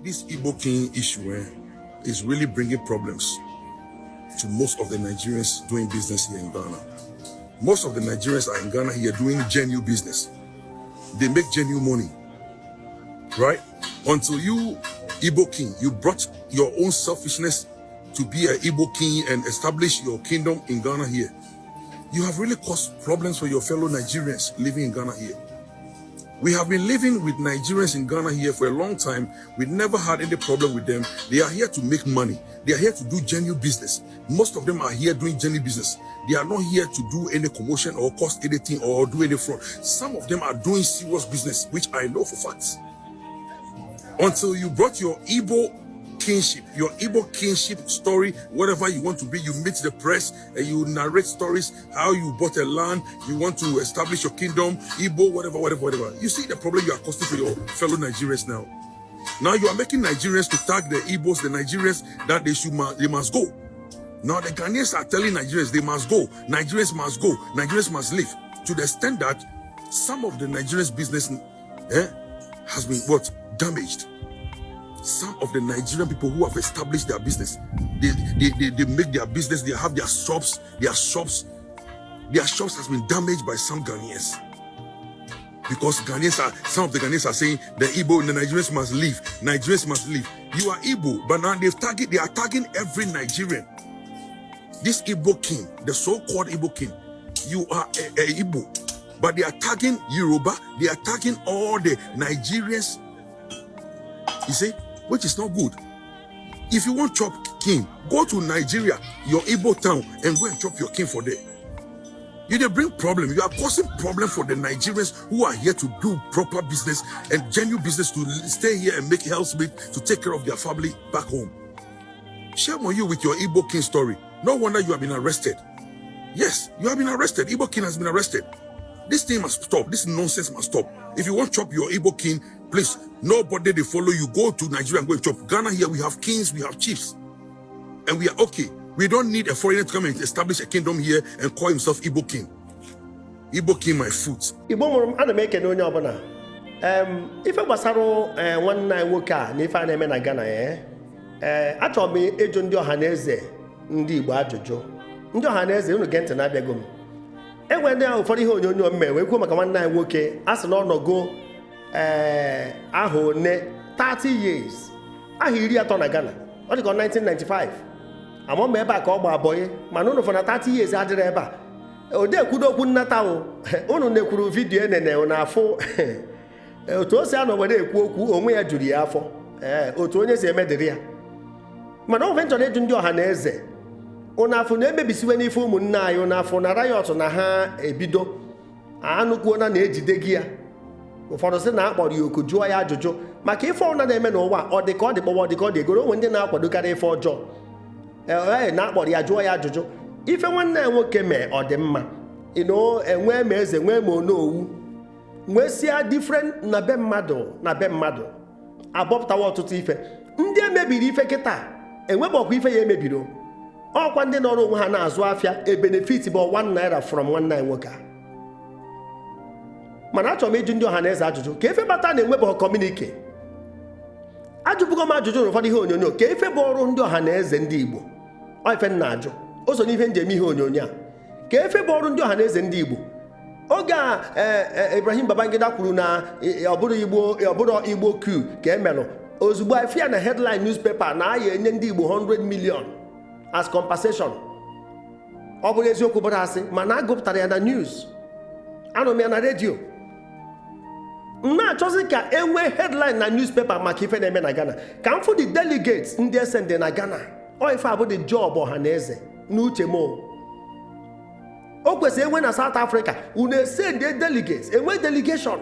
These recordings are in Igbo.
This Igbo King issue is really bringing problems to most of the Nigerians doing business here in Ghana. Most of the Nigerians are in Ghana here doing genuine business. They make genuine money, right? Until you, Igbo King, you brought your own selfishness to be an Igbo King and establish your kingdom in Ghana here. You have really caused problems for your fellow Nigerians living in Ghana here. We have been living with Nigerians in Ghana here for a long time. We never had any problem with them. They are here to make money. They are here to do genuine business. Most of them are here doing genuine business. They are not here to do any commotion or cause anything or do any fraud. Some of them are doing serious business, which I know for facts. Until you brought your Igbo kingship, your Igbo kingship story, whatever you want to be, you meet the press and you narrate stories how you bought a land, you want to establish your kingdom, Igbo, whatever, whatever, whatever. You see the problem you are causing for your fellow Nigerians now. Now you are making Nigerians to tag the Igbos, the Nigerians, that they must go. Now the Ghanaians are telling Nigerians they must go. Nigerians must go. Nigerians must leave. To the extent that some of the Nigerians' business has been what, damaged. Some of the Nigerian people who have established their business, they make their business, they have their shops, their shops has been damaged by some Ghanaians. Because Ghanaians are, some of the Ghanaians are saying the Igbo and the Nigerians must leave. Nigerians must leave. You are Igbo, but now they are tagging every Nigerian. This Igbo king, the so-called Igbo king, you are a Igbo, but they are tagging Yoruba, they are tagging all the Nigerians, you see, which is not good. If you want chop king, go to Nigeria, your Igbo town, and go and chop your king for there. You dey bring problem. You are causing problem for the Nigerians who are here to do proper business and genuine business to stay here and make ends meet to take care of their family back home. Shame on you with your Igbo king story. No wonder you have been arrested. Yes, you have been arrested. Igbo king has been arrested. This thing must stop. This nonsense must stop. If you want chop your Igbo king, please, nobody dey follow you. Go to Nigeria and go and chop. Ghana here, we have kings, we have chiefs. And we are okay. We don't need a foreigner to come and establish a kingdom here and call himself Igbo king. Igbo king, my foot. Igbo mụrụ m, ana m ekene onye ọbụla. Ife gbasara nwanne anyị nwoke a na ife a na-eme na Ghana, ee, achọrọ m ịjụ ndị ọha na eze ndị Igbo ajụjụ. Ndị ọha na eze, unu gee ntị, na-abịago m enwere ndị ahụ ụfọdụ ihe onyonyo m mee wee kwuo maka nwanne anyị nwoke a sị na ọnọgo ahụ one 30 years, ahụ 30 na Ghana. Ọ dị ka 1995 ama m ebe a ka ọ gba abọyị, mana unu fọ na 30 years adịrị ebe a. Ode ekwudo okwu nnata o. Unu nekwuru video enene na afụ otu o si anọ were ekwu okwu onwe ya juru ya afọ. Ee, otu onye si eme dịrị ya. Mana ofe nchọrọ ịjụ ndị ọha na eze, unu afụ na-emebisiwe n'ife ụmụnne anyị? Unu afụ na riot na ha ebido anụkwuona na-ejide gị ya? Ụfọdụ sị na akpọrọ ya oku jụọ ya ajụjụ maka ife ọna na-eme n'ụwa. Ọ dị ka ọ dị kpọwa, ọ dị ka ọ dị egoro onwe ndị na-akwadokarị ife ọjọọ. Ee, na-akpọrọ ya jụọ ya ajụjụ ife nwanne ya nwoke mee, ọ dị mma ịnụ enwee ma eze, nwee ma onowu, nwesịa different na be mmadụ, na be mmadụ abọpụtawa ọtụtụ ife ndị emebiri ife. Kịta enwebọkwa ife ya emebiri o. Ọkwa ndị nọrọ onwe ha na-azụ afịa e benefit bụ 1 naira from nwanne anyị nwoke a. Mana achọrọ m ịjụ ndị ọha na eze ajụjụ: ka efe bata na enwebụghị communique? Ajụbụgo m ajụjụ n'ụfọdụ ihe onyonyo. Ka efe bụ ọrụ ndị ọha na eze ndị Igbo? Ọ ife m na-ajụ, o so n'ife njem ihe onyonyo a. Ka efe bụ ọrụ ndị ọha na eze ndị Igbo oge a? Ibrahim Babangida kwuru na ọ bụrụ Igbo, ọ bụrụ Igbo coup ka emelụ. Ozugbo afia na headline newspaper na aya enye ndị Igbo 100 million as compensation. Ọ bụrụ eziokwu, bụrụ asị, mana agụpụtara ya na news, anụ m ya na redio. M na-achọzi ka e nwee headline na newspaper maka ife na-eme na Ghana, ka m fụ the delegates ndị esende na Ghana. Ọ ife abụ the job ọha na eze n'uche m o. O kwesịrị enwe na South Africa, unu esende delegates, enwe delegation,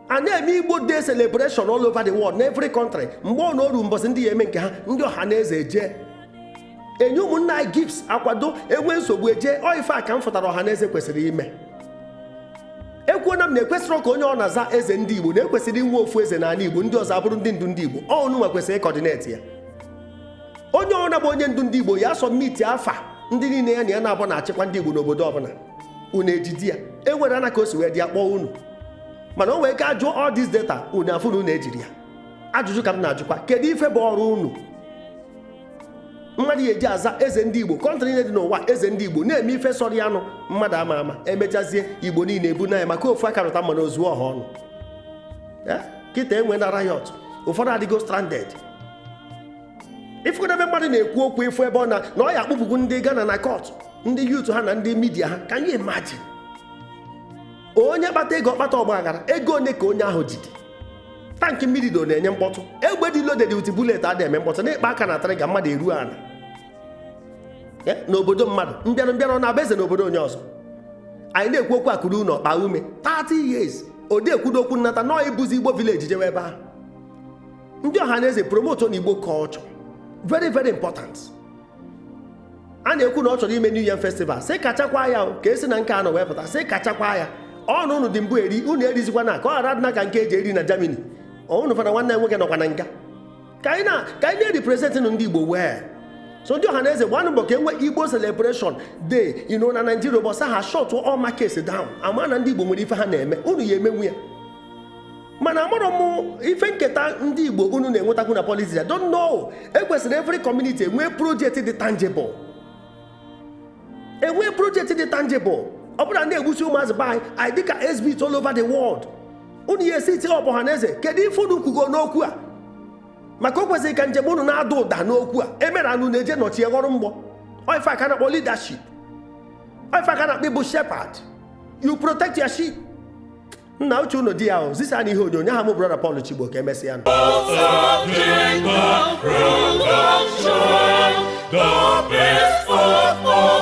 a na-eme Igbo Day celebration all over the world, na every country. Mgbe ọ na oru mbọsị ndị ya eme nke ha, ndị ọha na eze eje enye ụmụnna anyị gifts, akwado enwe nsogbu eje. Ọ ife a ka m fụtara ọha na eze kwesịrị ime. Ekwuona m na ekwesịrị ka onye ọ na-aza eze ndị Igbo, na ekwesịrị inwe ofu eze n'ala Igbo, ndị ọzọ abụrụ ndị ndu ndị Igbo. Ọ unu nwa kwesịrị ị coordinate ya. Onye ọbụla bụ onye ndu ndị Igbo ya submit afa ndị niile ya na ya na-abụ na-achịkwa ndị Igbo n'obodo ọbụla. Unu ejidi ya enwere ana ka o si wee dị akpọ unu, mana o nwee ike ajụọ all this data, unu afụ na unu ejiri ya. Ajụjụ ka m na-ajụkwa, kedu ife bụ ọrụ unu? Mmadụ ya eji aza eze ndị Igbo, country niile dị n'ụwa, eze ndị Igbo na-eme ife sọrọ ya nụ, mmadụ ama ama emechazie Igbo niile ebu na ya maka ofu aka rụta mmanụ ozuo ọha ọnụ. Kịta enwe na riot, ụfọdụ adịgo stranded. Ịfụgodo ebe mmadụ na-ekwu okwu, ịfụ ebe ọ na ọ ya akpụpụgwu ndị Ghana na court, ndị youth ha na ndị media ha. Can you imagine? Onye kpata ego, ọkpata ọgba aghara. Ego onye ka onye ahụ jide? Tank mmiri do na-enye mkpọtụ, egbe dị loaded with bullet adịghị eme mkpọtụ. Na ịkpa aka na trigger, mmadụ eruo ala n'obodo mmadụ. Mbịarụ mbịarụ ọ na-abụ eze n'obodo onye ọzọ. Anyị na-ekwu okwu akụrụ ụlọ kpa ume 30 years, ode ekwudo okwu nnata nọọ ibuzi Igbo village jewe ebe ahụ. Ndị ọha na eze, promote na Igbo culture, very very important. A na-ekwu na ọ chọrọ ime New Year Festival, sị kachakwa ya o, ka esi na nke a nọ wee pụta, sị kachakwa ya ọnụ. Unu dị mbụ eri, unu erizikwa na ka ọ ghara adịna ka nke eji eri na Germany. Unu fana nwanne ya nwoke nọkwa na nga. Ka anyị na-represent ndị Igbo wee so ndị ọha na eze, gbanụ mbọ ka enwe Igbo celebration day na Nigeria. Ụbọchị ha shut all markets down, ama na ndị Igbo nwere ife ha na-eme. Unu ya emenwu ya, mana amarọ m ife nketa ndị Igbo unu na-enwetakwu na politics. I don't know. Ekwesịrị every community enwee project dị tangible, enwee project dị tangible. Ọ bụrụ na na-egbusi ụmụazị be anyị, anyị dịka exhibit all over the world. Unu ya esi tinye ọbụ ọha na eze, kedu ife unu kwugo n'okwu a? Maka o kwesịrị ka njem unu na-ada ụda n'okwu a emere anụ na-eje nọchie ghọrọ mgbọ. Ife aka na-akpọ leadership, ife aka na-akpọ ịbụ shepherd, you protect your sheep. Nna uche unu di ya o zisa na ihe onyonyo aha m, brother Paul Chigbo. Ka emesịa nụ. Jacob Production, the best of all.